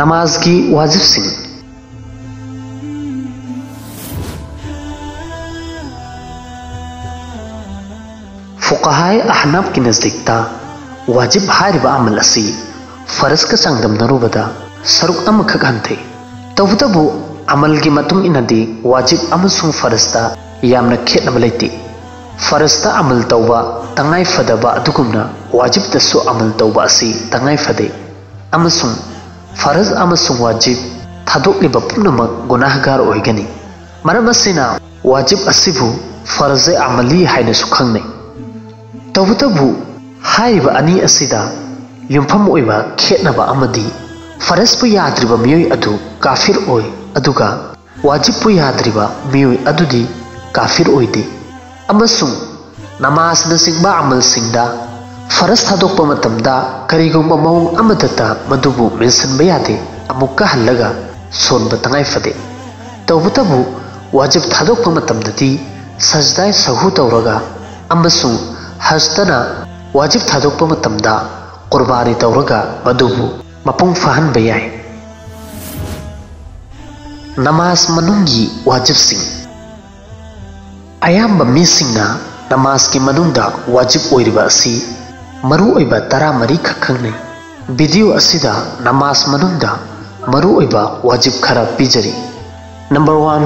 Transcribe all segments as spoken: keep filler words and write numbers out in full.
ꯅꯃꯥꯖꯒꯤ ꯋꯥꯖꯤꯕꯁꯤꯡ꯫ ꯐꯨꯀꯍꯥꯏ ꯑꯍꯅꯥꯐꯀꯤ ꯅꯖꯗꯤꯛꯇ ꯋꯥꯖꯤꯕ ꯍꯥꯏꯔꯤꯕ ꯑꯃꯜ ꯑꯁꯤ ꯐꯔꯖꯀ ꯆꯥꯡꯗꯝꯅꯔꯨꯕꯗ ꯁꯔꯨꯛ ꯑꯃꯈꯛ ꯍꯟꯊꯩ꯫ ꯇꯧꯕꯇꯕꯨ, ꯑꯃꯜꯒꯤ ꯃꯇꯨꯡ ꯏꯟꯅꯗꯤ ꯋꯥꯖꯤꯕ ꯑꯃꯁꯨꯡ ꯐꯔꯖꯇ ꯌꯥꯝꯅ ꯈꯦꯠꯅꯕ ꯂꯩꯇꯦ꯫ ꯐꯔꯖꯇ ꯑꯃꯜ ꯇꯧꯕ ꯇꯉꯥꯏ ꯐꯗꯕ ꯑꯗꯨꯒꯨꯝꯅ ꯋꯥꯖꯤꯕꯇꯁꯨ ꯑꯃꯜ ꯇꯧꯕ ꯑꯁꯤ ꯇꯉꯥꯏ ꯐꯗꯦ, ꯑꯃꯁꯨꯡ ꯐꯔꯖ ꯑꯃꯁꯨꯡ ꯋꯥꯖꯤꯕ ꯊꯥꯗꯣꯛꯂꯤꯕ ꯄꯨꯝꯅꯃꯛ ꯒꯨꯅꯥꯍꯒꯥꯔ ꯑꯣꯏꯒꯅꯤ꯫ ꯃꯔꯝ ꯑꯁꯤꯅ, ꯋꯥꯖꯤꯕ ꯑꯁꯤꯕꯨ ꯐꯔꯖ ꯑꯃꯂꯤ ꯍꯥꯏꯅꯁꯨ ꯈꯪꯅꯩ꯫ ꯇꯧꯕꯇꯕꯨ, ꯍꯥꯏꯔꯤꯕ ꯑꯅꯤ ꯑꯁꯤꯗ ꯌꯨꯝꯐꯝ ꯑꯣꯏꯕ ꯈꯦꯠꯅꯕ ꯑꯃꯗꯤ, ꯐꯔꯖꯄꯨ ꯌꯥꯗ꯭ꯔꯤꯕ ꯃꯤꯑꯣꯏ ꯑꯗꯨ ꯀꯥꯐꯤꯔ ꯑꯣꯏ, ꯑꯗꯨꯒ ꯋꯥꯖꯤꯕꯄꯨ ꯌꯥꯗ꯭ꯔꯤꯕ ꯃꯤꯑꯣꯏ ꯑꯗꯨꯗꯤ ꯀꯥꯐꯤꯔ ꯑꯣꯏꯗꯦ꯫ ꯑꯃꯁꯨꯡ ꯅꯃꯥꯖꯅꯆꯤꯡꯕ ꯑꯃꯜꯁꯤꯡꯗ ꯐꯔꯖ ꯊꯥꯗꯣꯛꯄ ꯃꯇꯝꯗ ꯀꯔꯤꯒꯨꯝꯕ ꯃꯑꯣꯡ ꯑꯃꯠꯇꯗ ꯃꯗꯨꯕꯨ ꯃꯦꯟꯁꯤꯟꯕ ꯌꯥꯗꯦ, ꯑꯃꯨꯛꯀ ꯍꯜꯂꯒ ꯁꯣꯟꯕ ꯇꯉꯥꯏ ꯐꯗꯦ꯫ ꯇꯧꯕꯇꯕꯨ, ꯋꯥꯖꯤꯕ ꯊꯥꯗꯣꯛꯄ ꯃꯇꯝꯗꯗꯤ ꯁꯖꯗꯥꯏ ꯁꯍꯨ ꯇꯧꯔꯒ ꯑꯃꯁꯨꯡ ꯍꯖꯇꯅ ꯋꯥꯖꯤꯕ ꯊꯥꯗꯣꯛꯄ ꯃꯇꯝꯗ ꯀꯨꯔꯕꯥꯅꯤ ꯇꯧꯔꯒ ꯃꯗꯨꯕꯨ ꯃꯄꯨꯡ ꯐꯥꯍꯟꯕ ꯌꯥꯏ꯫ ꯅꯃꯥꯖ ꯃꯅꯨꯡꯒꯤ ꯋꯥꯖꯤꯕꯁꯤꯡ꯫ ꯑꯌꯥꯝꯕ ꯃꯤꯁꯤꯡꯅ ꯅꯃꯥꯖꯀꯤ ꯃꯅꯨꯡꯗ ꯋꯥꯖꯤꯕ ꯑꯣꯏꯔꯤꯕ ꯑꯁꯤ ꯃꯔꯨꯑꯣꯏꯕ ꯇꯔꯥꯃꯔꯤ ꯈꯛ ꯈꯪꯅꯩ꯫ ꯚꯤꯗꯤꯑꯣ ꯑꯁꯤꯗ ꯅꯃꯥꯖ ꯃꯅꯨꯡꯗ ꯃꯔꯨꯑꯣꯏꯕ ꯋꯥꯖꯤꯕ ꯈꯔ ꯄꯤꯖꯔꯤ꯫ ꯅꯝꯕꯔ ꯋꯥꯟ,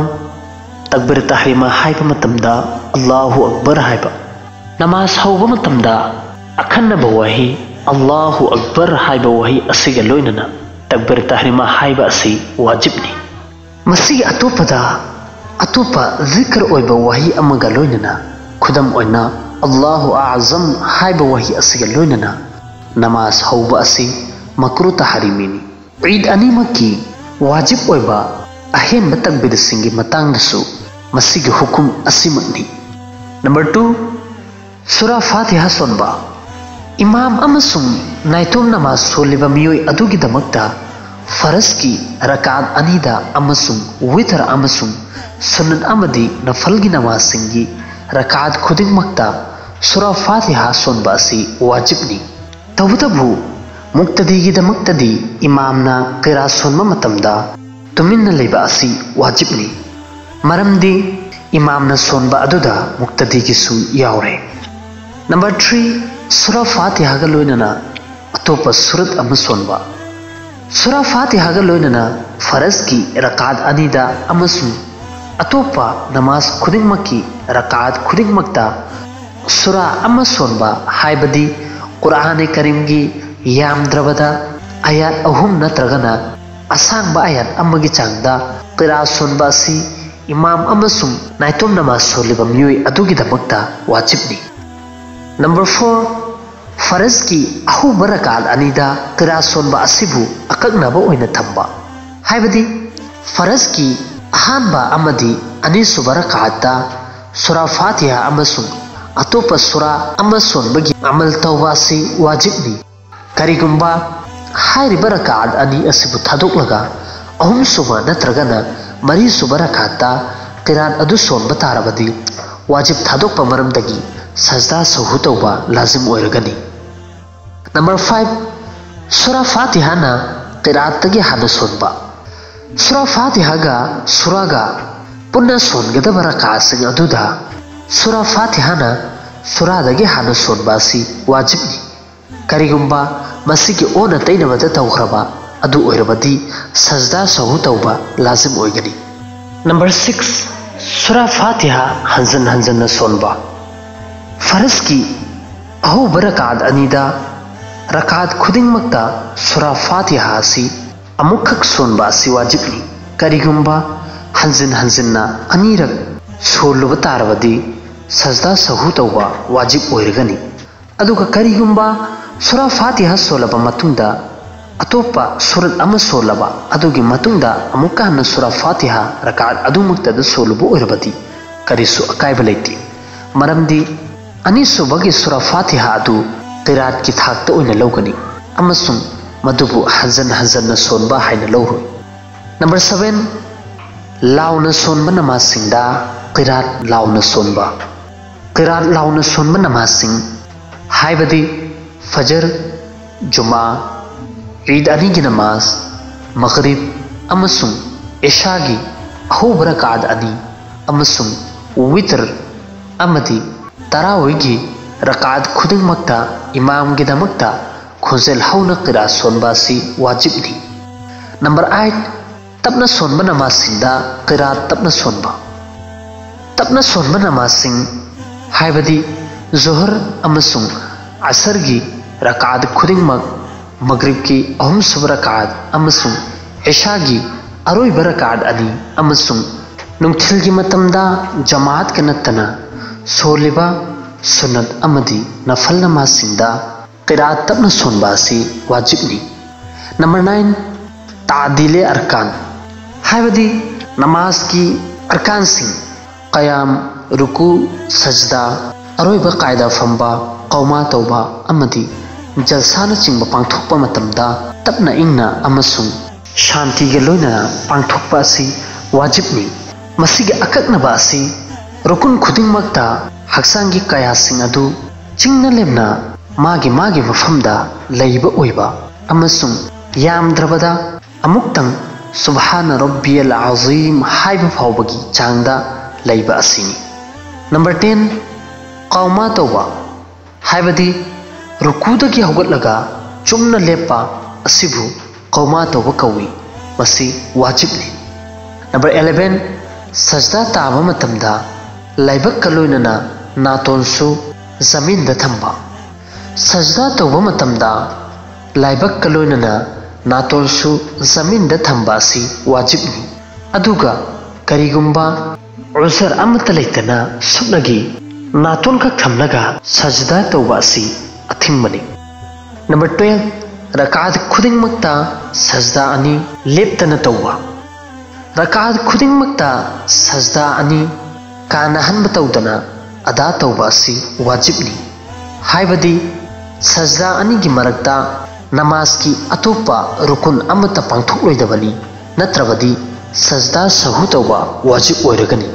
ꯇꯛꯕꯤꯔ ꯇꯍꯔꯤꯃꯥ ꯍꯥꯏꯕ ꯃꯇꯝꯗ ꯑꯜꯂꯥꯍꯨ ꯑꯛꯕꯔ ꯍꯥꯏꯕ꯫ ꯅꯃꯥꯖ ꯍꯧꯕ ꯃꯇꯝꯗ ꯑꯈꯟꯅꯕ ꯋꯥꯍꯩ ꯑꯜꯂꯥꯍꯨ ꯑꯛꯕꯔ ꯍꯥꯏꯕ ꯋꯥꯍꯩ ꯑꯁꯤꯒ ꯂꯣꯏꯅꯅ ꯇꯛꯕꯤꯔ ꯇꯍꯔꯤꯃꯥ ꯍꯥꯏꯕ ꯑꯁꯤ ꯋꯥꯖꯤꯕꯅꯤ꯫ ꯃꯁꯤꯒꯤ ꯑꯇꯣꯞꯄꯗ ꯑꯇꯣꯞꯄ ꯖꯤꯀꯔ ꯑꯣꯏꯕ ꯋꯥꯍꯩ ꯑꯃꯒ ꯂꯣꯏꯅꯅ, ꯈꯨꯗꯝ ꯑꯣꯏꯅ, ꯑꯜꯂꯥꯍꯨ ꯑꯥꯖꯝ ꯍꯥꯏꯕ ꯋꯥꯍꯩ ꯑꯁꯤꯒ ꯂꯣꯏꯅꯅ ꯅꯃꯥꯖ ꯍꯧꯕ ꯑꯁꯤ ꯃꯀ꯭ꯔꯨ ꯇꯍꯔꯤꯃꯤꯅꯤ꯫ ꯏꯗ ꯑꯅꯤꯃꯛꯀꯤ ꯋꯥꯖꯤꯕ ꯑꯣꯏꯕ ꯑꯍꯦꯟꯕ ꯇꯛꯕꯤꯔꯁꯤꯡꯒꯤ ꯃꯇꯥꯡꯗꯁꯨ ꯃꯁꯤꯒꯤ ꯍꯨꯀꯨꯝ ꯑꯁꯤꯃꯛꯅꯤ꯫ ꯅꯝꯕꯔ ꯇꯨ, ꯁꯨꯔꯥ ꯐꯥꯇꯤꯍꯥ ꯁꯣꯟꯕ꯫ ꯏꯃꯥꯝ ꯑꯃꯁꯨꯡ ꯅꯥꯏꯇꯣꯝ ꯅꯃꯥꯖ ꯁꯣꯜꯂꯤꯕ ꯃꯤꯑꯣꯏ ꯑꯗꯨꯒꯤꯗꯃꯛꯇ ꯐꯔꯖꯀꯤ ꯔꯀꯥꯠ ꯑꯅꯤꯗ ꯑꯃꯁꯨꯡ ꯋꯤꯇꯔ ꯑꯃꯁꯨꯡ ꯁꯨꯟꯅꯠ ꯑꯃꯗꯤ ꯅꯐꯜꯒꯤ ꯅꯃꯥꯖꯁꯤꯡꯒꯤ ꯔꯀꯥꯠ ꯈꯨꯗꯤꯡꯃꯛꯇ ꯁꯨꯔꯥ ꯐꯥꯇꯤꯍꯥ ꯁꯣꯟꯕ ꯑꯁꯤ ꯋꯥꯖꯤꯕꯅꯤ꯫ ꯇꯧꯕꯇꯕꯨ, ꯃꯨꯛꯇꯗꯤꯒꯤꯗꯃꯛꯇꯗꯤ ꯏꯃꯥꯝꯅ ꯀꯤꯔꯥꯠ ꯁꯣꯟꯕ ꯃꯇꯝꯗ ꯇꯨꯃꯤꯟꯅ ꯂꯩꯕ ꯑꯁꯤ ꯋꯥꯖꯤꯕꯅꯤ꯫ ꯃꯔꯝꯗꯤ ꯏꯃꯥꯝꯅ ꯁꯣꯟꯕ ꯑꯗꯨꯗ ꯃꯨꯛꯇꯗꯤꯒꯤꯁꯨ ꯌꯥꯎꯔꯦ꯫ ꯅꯝꯕꯔ ꯊ꯭ꯔꯤ, ꯁꯨꯔꯥ ꯐꯥꯇꯤꯍꯥꯒ ꯂꯣꯏꯅꯅ ꯑꯇꯣꯞꯄ ꯁꯨꯔꯠ ꯑꯃ ꯁꯣꯟꯕ꯫ ꯁꯨꯔꯥ ꯐꯥꯇꯤꯍꯥꯒ ꯂꯣꯏꯅꯅ ꯐꯔꯖꯀꯤ ꯔꯀꯥꯠ ꯑꯅꯤꯗ ꯑꯃꯁꯨꯡ ꯑꯇꯣꯞꯄ ꯅꯃꯥꯖ ꯈꯨꯗꯤꯡꯃꯛꯀꯤ ꯔꯀꯥꯠ ꯈꯨꯗꯤꯡꯃꯛꯇ ꯁꯨꯔꯥ ꯑꯃ ꯁꯣꯟꯕ, ꯍꯥꯏꯕꯗꯤ ꯀꯨꯔꯑꯥꯅꯦ ꯀꯔꯤꯝꯒꯤ ꯌꯥꯝꯗ꯭ꯔꯕꯗ ꯑꯌꯥꯠ ꯑꯍꯨꯝ ꯅꯠꯇ꯭ꯔꯒꯅ ꯑꯁꯥꯡꯕ ꯑꯌꯥꯠ ꯑꯃꯒꯤ ꯆꯥꯡꯗ ꯀꯤꯔꯥꯠ ꯁꯣꯟꯕ ꯑꯁꯤ ꯏꯃꯥꯝ ꯑꯃꯁꯨꯡ ꯅꯥꯏꯇꯣꯝ ꯅꯃꯥꯖ ꯁꯣꯜꯂꯤꯕ ꯃꯤꯑꯣꯏ ꯑꯗꯨꯒꯤꯗꯃꯛꯇ ꯋꯥꯖꯤꯕꯅꯤ꯫ ꯅꯝꯕꯔ ꯐꯣꯔ, ꯐꯔꯖꯀꯤ ꯑꯍꯧꯕ ꯔꯀꯥꯠ ꯑꯅꯤꯗ ꯀꯤꯔꯥꯠ ꯁꯣꯟꯕ ꯑꯁꯤꯕꯨ ꯑꯀꯛꯅꯕ ꯑꯣꯏꯅ ꯊꯝꯕ, ꯍꯥꯏꯕꯗꯤ ꯐꯔꯖꯀꯤ ꯑꯍꯥꯟꯕ ꯑꯃꯗꯤ ꯑꯅꯤꯁꯨꯕ ꯔꯀꯥꯠꯇ ꯁꯨꯔꯥ ꯐꯥꯇꯤꯍꯥ ꯑꯃꯁꯨꯡ ꯑꯇꯣꯞꯄ ꯁꯨꯔꯥ ꯑꯃ ꯁꯣꯟꯕꯒꯤ ꯑꯃꯜ ꯇꯧꯕ ꯑꯁꯤ ꯋꯥꯖꯤꯕꯅꯤ꯫ ꯀꯔꯤꯒꯨꯝꯕ ꯍꯥꯏꯔꯤꯕ ꯔꯀꯥꯠ ꯑꯅꯤ ꯑꯁꯤꯕꯨ ꯊꯥꯗꯣꯛꯂꯒ ꯑꯍꯨꯝꯁꯨꯕ ꯅꯠꯇ꯭ꯔꯒꯅ ꯃꯔꯤꯁꯨꯕ ꯔꯀꯥꯠꯇ ꯀꯤꯔꯥꯠ ꯑꯗꯨ ꯁꯣꯟꯕ ꯇꯥꯔꯕꯗꯤ, ꯋꯥꯖꯤꯕ ꯊꯥꯗꯣꯛꯄ ꯃꯔꯝꯗꯒꯤ ꯁꯖꯗꯥ ꯁꯍꯨ ꯇꯧꯕ ꯂꯥꯖꯤꯝ ꯑꯣꯏꯔꯒꯅꯤ꯫ ꯅꯝꯕꯔ ꯐꯥꯏꯚ, ꯁꯨꯔꯥ ꯐꯥꯇꯤꯍꯥꯅ ꯀꯤꯔꯥꯠꯇꯒꯤ ꯍꯥꯟꯅ ꯁꯣꯟꯕ꯫ ꯁꯨꯔꯥ ꯐꯥꯇꯤꯍꯥꯒ ꯁꯨꯔꯥꯒ ꯄꯨꯟꯅ ꯁꯣꯟꯒꯗꯕ ꯔꯀꯥꯠꯁꯤꯡ ꯑꯗꯨꯗ ꯁꯨꯔꯥ ꯐꯥꯇꯤꯍꯥꯅ ꯁꯨꯔꯥꯗꯒꯤ ꯍꯥꯟꯅ ꯁꯣꯟꯕ ꯑꯁꯤ ꯋꯥꯖꯤꯕꯅꯤ꯫ ꯀꯔꯤꯒꯨꯝꯕ ꯃꯁꯤꯒꯤ ꯑꯣꯟꯅ ꯇꯩꯅꯕꯗ ꯇꯧꯈ꯭ꯔꯕ ꯑꯗꯨ ꯑꯣꯏꯔꯕꯗꯤ ꯁꯖꯗꯥ ꯁꯍꯨ ꯇꯧꯕ ꯂꯥꯖꯤꯝ ꯑꯣꯏꯒꯅꯤ꯫ ꯅꯝꯕꯔ ꯁꯤꯛꯁ, ꯁꯨꯔꯥ ꯐꯥꯇꯤꯍꯥ ꯍꯟꯖꯟ ꯍꯟꯖꯟꯅ ꯁꯣꯟꯕ꯫ ꯐꯔꯖꯀꯤ ꯑꯍꯧꯕ ꯔꯀꯥꯠ ꯑꯅꯤꯗ ꯔꯀꯥꯠ ꯈꯨꯗꯤꯡꯃꯛꯇ ꯁꯨꯔꯥ ꯐꯥꯇꯤꯍꯥ ꯑꯁꯤ ꯑꯃꯨꯛꯈꯛ ꯁꯣꯟꯕ ꯑꯁꯤ ꯋꯥꯖꯤꯕꯅꯤ꯫ ꯀꯔꯤꯒꯨꯝꯕ ꯍꯟꯖꯤꯟ ꯍꯟꯖꯤꯟꯅ ꯑꯅꯤꯔꯛ ꯁꯣꯜꯂꯨꯕ ꯇꯥꯔꯕꯗꯤ ꯁꯖꯗꯥ ꯁꯍꯨ ꯇꯧꯕ ꯋꯥꯖꯤꯕ ꯑꯣꯏꯔꯒꯅꯤ꯫ ꯑꯗꯨꯒ ꯀꯔꯤꯒꯨꯝꯕ ꯁꯨꯔꯥ ꯐꯥꯇꯤꯍꯥ ꯁꯣꯜꯂꯕ ꯃꯇꯨꯡꯗ ꯑꯇꯣꯞꯄ ꯁꯨꯔꯠ ꯑꯃ ꯁꯣꯜꯂꯕ ꯑꯗꯨꯒꯤ ꯃꯇꯨꯡꯗ ꯑꯃꯨꯛꯀ ꯍꯟꯅ ꯁꯨꯔꯥ ꯐꯥꯇꯤꯍꯥ ꯔꯀꯥꯠ ꯑꯗꯨꯃꯛꯇꯗ ꯁꯣꯜꯂꯨꯕ ꯑꯣꯏꯔꯕꯗꯤ ꯀꯔꯤꯁꯨ ꯑꯀꯥꯏꯕ ꯂꯩꯇꯦ꯫ ꯃꯔꯝꯗꯤ ꯑꯅꯤꯁꯨꯕꯒꯤ ꯁꯨꯔꯥ ꯐꯥꯇꯤꯍꯥ ꯑꯗꯨ ꯀꯤꯔꯥꯠꯀꯤ ꯊꯥꯛꯇ ꯑꯣꯏꯅ ꯂꯧꯒꯅꯤ ꯑꯃꯁꯨꯡ ꯃꯗꯨꯕꯨ ꯍꯟꯖꯟ ꯍꯟꯖꯟꯅ ꯁꯣꯟꯕ ꯍꯥꯏꯅ ꯂꯧꯔꯣꯏ꯫ ꯅꯝꯕꯔ ꯁꯚꯦꯟ, ꯂꯥꯎꯅ ꯁꯣꯟꯕ ꯅꯃꯥꯖꯁꯤꯡꯗ ꯀꯤꯔꯥꯠ ꯂꯥꯎꯅ ꯁꯣꯟꯕ꯫ ꯀꯤꯔꯥꯠ ꯂꯥꯎꯅ ꯁꯣꯟꯕ ꯅꯃꯥꯖꯁꯤꯡ ꯍꯥꯏꯕꯗꯤ ꯐꯖꯔ, ꯖꯨꯃꯥ, ꯏꯗ ꯑꯅꯤꯒꯤ ꯅꯃꯥꯖ, ꯃꯒꯔꯤꯕ ꯑꯃꯁꯨꯡ ꯏꯁꯥꯒꯤ ꯑꯍꯧꯕ ꯔꯀꯥꯠ ꯑꯅꯤ ꯑꯃꯁꯨꯡ ꯋꯤꯇꯔ ꯑꯃꯗꯤ ꯇꯔꯥꯋꯤꯒꯤ ꯔꯀꯥꯠ ꯈꯨꯗꯤꯡꯃꯛꯇ ꯏꯃꯥꯝꯒꯤꯗꯃꯛꯇ ꯈꯣꯟꯖꯦꯜ ꯍꯧꯅ ꯀꯤꯔꯥꯠ ꯁꯣꯟꯕ ꯑꯁꯤ ꯋꯥꯖꯤꯕꯅꯤ꯫ ꯅꯝꯕꯔ ꯑꯥꯏꯠ, ꯇꯞꯅ ꯁꯣꯟꯕ ꯅꯃꯥꯖꯁꯤꯡꯗ ꯀꯤꯔꯥꯠ ꯇꯞꯅ ꯁꯣꯟꯕ꯫ ꯇꯞꯅ ꯁꯣꯟꯕ ꯅꯃꯥꯖꯁꯤꯡ ꯍꯥꯏꯕꯗꯤ ꯖꯣꯍꯔ ꯑꯃꯁꯨꯡ ꯑꯁꯔꯒꯤ ꯔꯀꯥꯠ ꯈꯨꯗꯤꯡꯃꯛ, ꯃꯒ꯭ꯔꯤꯕꯀꯤ ꯑꯍꯨꯝꯁꯨꯕ ꯔꯀꯥꯠ ꯑꯃꯁꯨꯡ ꯏꯁꯥꯒꯤ ꯑꯔꯣꯏꯕ ꯔꯀꯥꯠ ꯑꯅꯤ, ꯑꯃꯁꯨꯡ ꯅꯨꯡꯊꯤꯜꯒꯤ ꯃꯇꯝꯗ ꯖꯃꯥꯠꯀ ꯅꯠꯇꯅ ꯁꯣꯜꯂꯤꯕ ꯁꯨꯟꯅꯠ ꯑꯃꯗꯤ ꯅꯐꯜ ꯅꯃꯥꯖꯁꯤꯡꯗ ꯀꯤꯔꯥꯠ ꯇꯞꯅ ꯁꯣꯟꯕ ꯑꯁꯤ ꯋꯥꯖꯤꯕꯅꯤ꯫ ꯅꯝꯕꯔ ꯅꯥꯏꯟ, ꯇꯥꯗꯤꯂꯦ ꯑꯔꯀꯥꯟ ꯍꯥꯏꯕꯗꯤ ꯅꯃꯥꯖꯀꯤ ꯑꯔꯀꯥꯟꯁꯤꯡ, ꯀꯌꯥꯝ, ꯔꯨꯀꯨ, ꯁꯖꯗꯥ, ꯑꯔꯣꯏꯕ ꯀꯥꯏꯗ ꯐꯝꯕ, ꯀꯧꯃꯥ ꯇꯧꯕ ꯑꯃꯗꯤ ꯖꯜꯁꯥꯅꯆꯤꯡꯕ ꯄꯥꯡꯊꯣꯛꯄ ꯃꯇꯝꯗ ꯇꯞꯅ ꯏꯪꯅ ꯑꯃꯁꯨꯡ ꯁꯥꯟꯇꯤꯒ ꯂꯣꯏꯅꯅ ꯄꯥꯡꯊꯣꯛꯄ ꯑꯁꯤ ꯋꯥꯖꯤꯕꯅꯤ꯫ ꯃꯁꯤꯒꯤ ꯑꯀꯛꯅꯕ ꯑꯁꯤ ꯔꯨꯀꯨꯟ ꯈꯨꯗꯤꯡꯃꯛꯇ ꯍꯛꯆꯥꯡꯒꯤ ꯀꯌꯥꯁꯤꯡ ꯑꯗꯨ ꯆꯤꯡꯅ ꯂꯦꯝꯅ ꯃꯥꯒꯤ ꯃꯥꯒꯤ ꯃꯐꯝꯗ ꯂꯩꯕ ꯑꯣꯏꯕ ꯑꯃꯁꯨꯡ ꯌꯥꯝꯗ꯭ꯔꯕꯗ ꯑꯃꯨꯛꯇꯪ "ꯁꯨꯕꯍꯥꯅ ꯔꯕꯤꯌꯜ ꯑꯖꯤꯝ" ꯍꯥꯏꯕ ꯐꯥꯎꯕꯒꯤ ꯆꯥꯡꯗ ꯂꯩꯕ ꯑꯁꯤꯅꯤ꯫ ꯅꯝꯕꯔ ꯇꯦꯟ, ꯀꯧꯃꯥ ꯇꯧꯕ ꯍꯥꯏꯕꯗꯤ ꯔꯨꯀꯨꯗꯒꯤ ꯍꯧꯒꯠꯂꯒ ꯆꯨꯝꯅ ꯂꯦꯞꯄ ꯑꯁꯤꯕꯨ ꯀꯧꯃꯥ ꯇꯧꯕ ꯀꯧꯏ꯫ ꯃꯁꯤ ꯋꯥꯖꯤꯕꯅꯤ꯫ ꯅꯝꯕꯔ ꯑꯦꯂꯦꯚꯦꯟ, ꯁꯖꯗꯥ ꯇꯥꯕ ꯃꯇꯝꯗ ꯂꯥꯏꯕꯛꯀ ꯂꯣꯏꯅꯅ ꯅꯥꯇꯣꯟꯁꯨ ꯖꯃꯤꯟꯗ ꯊꯝꯕ꯫ ꯁꯖꯗꯥ ꯇꯧꯕ ꯃꯇꯝꯗ ꯂꯥꯏꯕꯛꯀ ꯂꯣꯏꯅꯅ ꯅꯥꯇꯣꯟꯁꯨ ꯖꯃꯤꯟꯗ ꯊꯝꯕ ꯑꯁꯤ ꯋꯥꯖꯤꯕꯅꯤ꯫ ꯑꯗꯨꯒ ꯀꯔꯤꯒꯨꯝꯕ ꯎꯖꯔ ꯑꯃꯠꯇ ꯂꯩꯇꯅ ꯁꯨꯞꯅꯒꯤ ꯅꯥꯇꯣꯟꯈꯛ ꯊꯝꯂꯒ ꯁꯖꯗꯥ ꯇꯧꯕ ꯑꯁꯤ ꯑꯊꯤꯡꯕꯅꯤ꯫ ꯅꯝꯕꯔ ꯇꯨꯌꯦꯜꯐ, ꯔꯀꯥꯠ ꯈꯨꯗꯤꯡꯃꯛꯇ ꯁꯖꯗꯥ ꯑꯅꯤ ꯂꯦꯞꯇꯅ ꯇꯧꯕ꯫ ꯔꯀꯥꯠ ꯈꯨꯗꯤꯡꯃꯛꯇ ꯁꯖꯗꯥ ꯑꯅꯤ ꯀꯥꯟꯅꯍꯟꯕ ꯇꯧꯗꯅ ꯑꯗꯥ ꯇꯧꯕ ꯑꯁꯤ ꯋꯥꯖꯤꯕꯅꯤ꯫ ꯍꯥꯏꯕꯗꯤ ꯁꯖꯗꯥ ꯑꯅꯤꯒꯤ ꯃꯔꯛꯇ ꯅꯃꯥꯖꯀꯤ ꯑꯇꯣꯞꯄ ꯔꯨꯀꯨꯟ ꯑꯃꯠꯇ ꯄꯥꯡꯊꯣꯛꯂꯣꯏꯗꯕꯅꯤ, ꯅꯠꯇ꯭ꯔꯕꯗꯤ ꯁꯖꯗꯥ ꯁꯍꯨ ꯇꯧꯕ ꯋꯥꯖꯤꯕ ꯑꯣꯏꯔꯒꯅꯤ꯫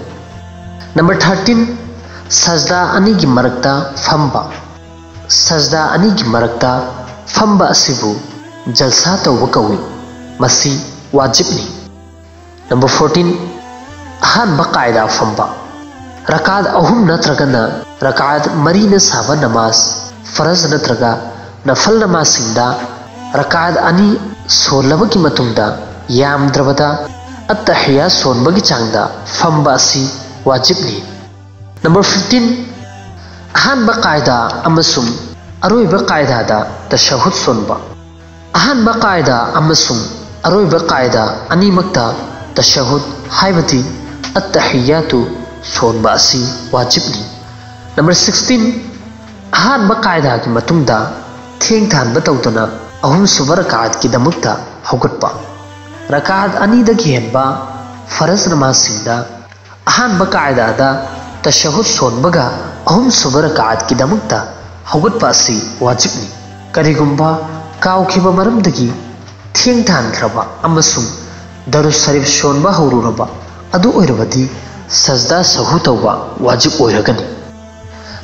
ꯅꯝꯕꯔ ꯊꯥꯔꯇꯤꯟ, ꯁꯖꯗꯥ ꯑꯅꯤꯒꯤ ꯃꯔꯛꯇ ꯐꯝꯕ꯫ ꯁꯖꯗꯥ ꯑꯅꯤꯒꯤ ꯃꯔꯛꯇ ꯐꯝꯕ ꯑꯁꯤꯕꯨ ꯖꯜꯁꯥ ꯇꯧꯕ ꯀꯧꯏ꯫ ꯃꯁꯤ ꯋꯥꯖꯤꯕꯅꯤ꯫ ꯅꯝꯕꯔ ꯐꯣꯔꯇꯤꯟ, ꯑꯍꯥꯟꯕ ꯀꯥꯏꯗꯥ ꯐꯝꯕ꯫ ꯔꯀꯥꯠ ꯑꯍꯨꯝ ꯅꯠꯇ꯭ꯔꯒꯅ ꯔꯀꯥꯠ ꯃꯔꯤꯅ ꯁꯥꯕ ꯅꯃꯥꯖ, ꯐꯔꯖ ꯅꯠꯇ꯭ꯔꯒ ꯅꯐꯜ ꯅꯃꯥꯖꯁꯤꯡꯗ ꯔꯀꯥꯠ ꯑꯅꯤ ꯁꯣꯜꯂꯕꯒꯤ ꯃꯇꯨꯡꯗ ꯌꯥꯝꯗ꯭ꯔꯕꯗ ꯑꯠꯇꯍꯤꯌꯥ ꯁꯣꯟꯕꯒꯤ ꯆꯥꯡꯗ ꯐꯝꯕ ꯑꯁꯤ ꯋꯥꯖꯤꯕꯅꯤ꯫ ꯅꯝꯕꯔ ꯐꯤꯐꯇꯤꯟ, ꯑꯍꯥꯟꯕ ꯀꯥꯏꯗꯥ ꯑꯃꯁꯨꯡ ꯑꯔꯣꯏꯕ ꯀꯥꯏꯗꯥꯗ ꯇꯁꯍꯨꯗ ꯁꯣꯟꯕ꯫ ꯑꯍꯥꯟꯕ ꯀꯥꯏꯗꯥ ꯑꯃꯁꯨꯡ ꯑꯔꯣꯏꯕ ꯀꯥꯏꯗꯥ ꯑꯅꯤꯃꯛꯇ ꯇꯁꯍꯨꯗ, ꯍꯥꯏꯕꯗꯤ ꯑꯠꯇꯍꯤꯌꯥꯇꯨ ꯁꯣꯟꯕ ꯑꯁꯤ ꯋꯥꯖꯤꯕꯅꯤ꯫ ꯅꯝꯕꯔ ꯁꯤꯛꯁꯇꯤꯟ, ꯑꯍꯥꯟꯕ ꯀꯥꯏꯗꯥꯒꯤ ꯃꯇꯨꯡꯗ ꯊꯦꯡꯊꯍꯟꯕ ꯇꯧꯗꯅ ꯑꯍꯨꯝꯁꯨꯕ ꯔꯀꯥꯠꯀꯤꯗꯃꯛꯇ ꯍꯧꯒꯠꯄ꯫ ꯔꯀꯥꯠ ꯑꯅꯤꯗꯒꯤ ꯍꯦꯟꯕ ꯐꯔꯖ ꯅꯃꯥꯖꯁꯤꯡꯗ ꯑꯍꯥꯟꯕ ꯀꯥꯏꯗꯥꯗ ꯇꯁꯍꯨꯗ ꯁꯣꯟꯕꯒ ꯑꯍꯨꯝꯁꯨꯕ ꯔꯀꯥꯠꯀꯤꯗꯃꯛꯇ ꯍꯧꯒꯠꯄ ꯑꯁꯤ ꯋꯥꯖꯤꯕꯅꯤ꯫ ꯀꯔꯤꯒꯨꯝꯕ ꯀꯥꯎꯈꯤꯕ ꯃꯔꯝꯗꯒꯤ ꯊꯦꯡꯊꯍꯟꯈ꯭ꯔꯕ ꯑꯃꯁꯨꯡ ꯗꯔꯨꯗ ꯁꯔꯤꯐ ꯁꯣꯟꯕ ꯍꯧꯔꯨꯔꯕ ꯑꯗꯨ ꯑꯣꯏꯔꯕꯗꯤ ꯁꯖꯗꯥ ꯁꯍꯨ ꯇꯧꯕ ꯋꯥꯖꯤꯕ ꯑꯣꯏꯔꯒꯅꯤ꯫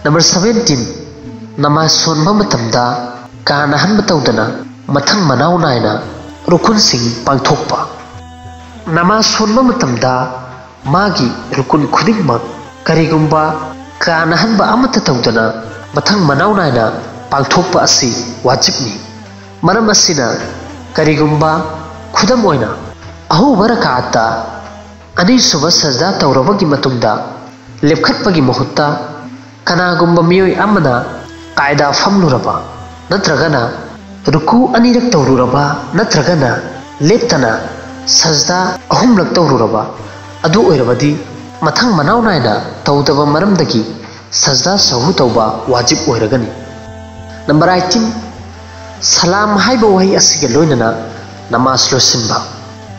ꯅꯝꯕꯔ ꯁꯚꯦꯟꯇꯤꯟ, ꯅꯃꯥꯖ ꯁꯣꯟꯕ ꯃꯇꯝꯗ ꯀꯥꯅꯍꯟꯕ ꯇꯧꯗꯅ ꯃꯊꯪ ꯃꯅꯥꯎ ꯅꯥꯏꯅ ꯔꯨꯀꯨꯟꯁꯤꯡ ꯄꯥꯡꯊꯣꯛꯄ꯫ ꯅꯃꯥꯖ ꯁꯣꯟꯕ ꯃꯇꯝꯗ ꯃꯥꯒꯤ ꯔꯨꯀꯨꯟ ꯈꯨꯗꯤꯡꯃꯛ ꯀꯔꯤꯒꯨꯝꯕ ꯀꯥꯅꯍꯟꯕ ꯑꯃꯠꯇ ꯇꯧꯗꯅ ꯃꯊꯪ ꯃꯅꯥꯎ ꯅꯥꯏꯅ ꯄꯥꯡꯊꯣꯛꯄ ꯑꯁꯤ ꯋꯥꯖꯤꯕꯅꯤ꯫ ꯃꯔꯝ ꯑꯁꯤꯅ, ꯀꯔꯤꯒꯨꯝꯕ, ꯈꯨꯗꯝ ꯑꯣꯏꯅ, ꯑꯍꯧꯕ ꯔꯀꯥꯠꯇ ꯑꯅꯤꯁꯨꯕ ꯁꯖꯗꯥ ꯇꯧꯔꯕꯒꯤ ꯃꯇꯨꯡꯗ ꯂꯦꯞꯈꯠꯄꯒꯤ ꯃꯍꯨꯠꯇ ꯀꯅꯥꯒꯨꯝꯕ ꯃꯤꯑꯣꯏ ꯑꯃꯅ ꯀꯥꯏꯗꯥ ꯐꯝꯂꯨꯔꯕ ꯅꯠꯇ꯭ꯔꯒꯅ ꯔꯨꯀꯨ ꯑꯅꯤꯔꯛ ꯇꯧꯔꯨꯔꯕ ꯅꯠꯇ꯭ꯔꯒꯅ ꯂꯦꯞꯇꯅ ꯁꯖꯗꯥ ꯑꯍꯨꯝꯂꯛ ꯇꯧꯔꯨꯔꯕ ꯑꯗꯨ ꯑꯣꯏꯔꯕꯗꯤ ꯃꯊꯪ ꯃꯅꯥꯎ ꯅꯥꯏꯅ ꯇꯧꯗꯕ ꯃꯔꯝꯗꯒꯤ ꯁꯖꯗꯥ ꯁꯍꯨ ꯇꯧꯕ ꯋꯥꯖꯤꯕ ꯑꯣꯏꯔꯒꯅꯤ꯫ ꯅꯝꯕꯔ ꯑꯩꯠꯇꯤꯟ, ꯁꯂꯥꯝ ꯍꯥꯏꯕ ꯋꯥꯍꯩ ꯑꯁꯤꯒ ꯂꯣꯏꯅꯅ ꯅꯃꯥꯖ ꯂꯣꯏꯁꯤꯟꯕ꯫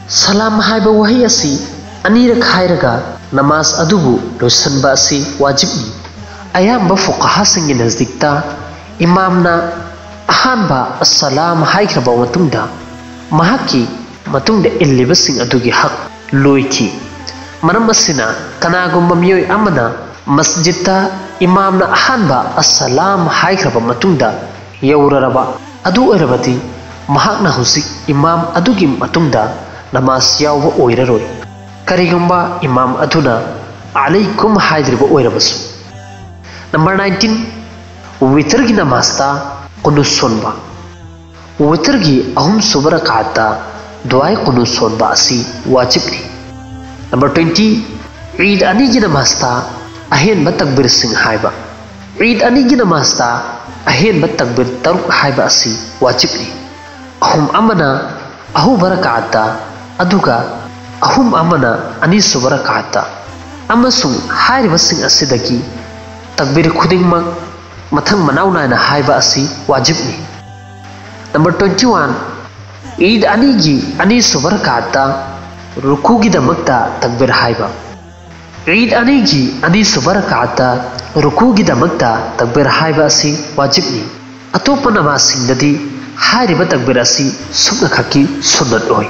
ꯁꯂꯥꯝ ꯍꯥꯏꯕ ꯋꯥꯍꯩ ꯑꯁꯤ ꯑꯅꯤꯔꯛ ꯍꯥꯏꯔꯒ ꯅꯃꯥꯖ ꯑꯗꯨꯕꯨ ꯂꯣꯏꯁꯤꯟꯕ ꯑꯁꯤ ꯋꯥꯖꯤꯕꯅꯤ꯫ ꯑꯌꯥꯝꯕ ꯐꯨꯀꯍꯥꯁꯤꯡꯒꯤ ꯅꯖꯗꯤꯛꯇ ꯏꯃꯥꯝꯅ ꯑꯍꯥꯟꯕ ꯑꯁꯂꯥꯝ ꯍꯥꯏꯈ꯭ꯔꯕ ꯃꯇꯨꯡꯗ ꯃꯍꯥꯛꯀꯤ ꯃꯇꯨꯡꯗ ꯏꯜꯂꯤꯕꯁꯤꯡ ꯑꯗꯨꯒꯤ ꯍꯛ ꯂꯣꯏꯈꯤ꯫ ꯃꯔꯝ ꯑꯁꯤꯅ, ꯀꯅꯥꯒꯨꯝꯕ ꯃꯤꯑꯣꯏ ꯑꯃꯅ ꯃꯁꯖꯤꯗꯇ ꯏꯃꯥꯝꯅ ꯑꯍꯥꯟꯕ ꯑꯁꯂꯥꯝ ꯍꯥꯏꯈ꯭ꯔꯕ ꯃꯇꯨꯡꯗ ꯌꯧꯔꯔꯕ ꯑꯗꯨ ꯑꯣꯏꯔꯕꯗꯤ ꯃꯍꯥꯛꯅ ꯍꯧꯖꯤꯛ ꯏꯃꯥꯝ ꯑꯗꯨꯒꯤ ꯃꯇꯨꯡꯗ ꯅꯃꯥꯖ ꯌꯥꯎꯕ ꯑꯣꯏꯔꯔꯣꯏ, ꯀꯔꯤꯒꯨꯝꯕ ꯏꯃꯥꯝ ꯑꯗꯨꯅ ꯑꯂꯩꯀꯨꯝ ꯍꯥꯏꯗ꯭ꯔꯤꯕ ꯑꯣꯏꯔꯕꯁꯨ꯫ ꯅꯝꯕꯔ ꯅꯥꯏꯟꯇꯤꯟ, ꯋꯤꯇꯔꯒꯤ ꯅꯃꯥꯖꯇ ꯀꯨꯅꯨ ꯁꯣꯟꯕ꯫ ꯋꯤꯇꯔꯒꯤ ꯑꯍꯨꯝꯁꯨꯕ ꯔꯀꯥꯠꯇ ꯗꯨꯋꯥꯏ ꯀꯨꯅꯨ ꯁꯣꯟꯕ ꯑꯁꯤ ꯋꯥꯖꯤꯕꯅꯤ꯫ ꯅꯝꯕꯔ ꯇ꯭ꯋꯦꯟꯇꯤ, ꯏꯗ ꯑꯅꯤꯒꯤ ꯅꯃꯥꯖꯇ ꯑꯍꯦꯟꯕ ꯇꯛꯕꯤꯔꯁꯤꯡ ꯍꯥꯏꯕ꯫ ꯏꯗ ꯑꯅꯤꯒꯤ ꯅꯃꯥꯖꯇ ꯑꯍꯦꯟꯕ ꯇꯛꯕꯤꯔ ꯇꯔꯨꯛ ꯍꯥꯏꯕ ꯑꯁꯤ ꯋꯥꯖꯤꯕꯅꯤ꯫ ꯑꯍꯨꯝ ꯑꯃꯅ ꯑꯍꯨꯝꯕ ꯔꯀꯥꯠꯇ, ꯑꯗꯨꯒ ꯑꯍꯨꯝ ꯑꯃꯅ ꯑꯅꯤꯁꯨꯕ ꯔꯀꯥꯠꯇ, ꯑꯃꯁꯨꯡ ꯍꯥꯏꯔꯤꯕꯁꯤꯡ ꯑꯁꯤꯗꯒꯤ ꯇꯛꯕꯤꯔ ꯈꯨꯗꯤꯡꯃꯛ ꯃꯊꯪ ꯃꯅꯥꯎ ꯅꯥꯏꯅ ꯍꯥꯏꯕ ꯑꯁꯤ ꯋꯥꯖꯤꯕꯅꯤ꯫ ꯅꯝꯕꯔ ꯇ꯭ꯋꯦꯟꯇꯤ ꯋꯥꯟ, ꯏꯗ ꯑꯅꯤꯒꯤ ꯑꯅꯤꯁꯨꯕ ꯔꯀꯥꯠꯇ ꯔꯨꯀꯨꯒꯤꯗꯃꯛꯇ ꯇꯛꯕꯤꯔ ꯍꯥꯏꯕ꯫ ꯏꯗ ꯑꯅꯤꯒꯤ ꯑꯅꯤꯁꯨꯕ ꯔꯀꯥꯠꯇ ꯔꯨꯀꯨꯒꯤꯗꯃꯛꯇ ꯇꯛꯕꯤꯔ ꯍꯥꯏꯕ ꯑꯁꯤ ꯋꯥꯖꯤꯕꯅꯤ꯫ ꯑꯇꯣꯞꯄ ꯅꯃꯥꯖꯁꯤꯡꯗꯗꯤ ꯍꯥꯏꯔꯤꯕ ꯇꯛꯕꯤꯔ ꯑꯁꯤ ꯁꯨꯞꯅꯈꯛꯀꯤ ꯁꯨꯟꯅꯠ ꯑꯣꯏ꯫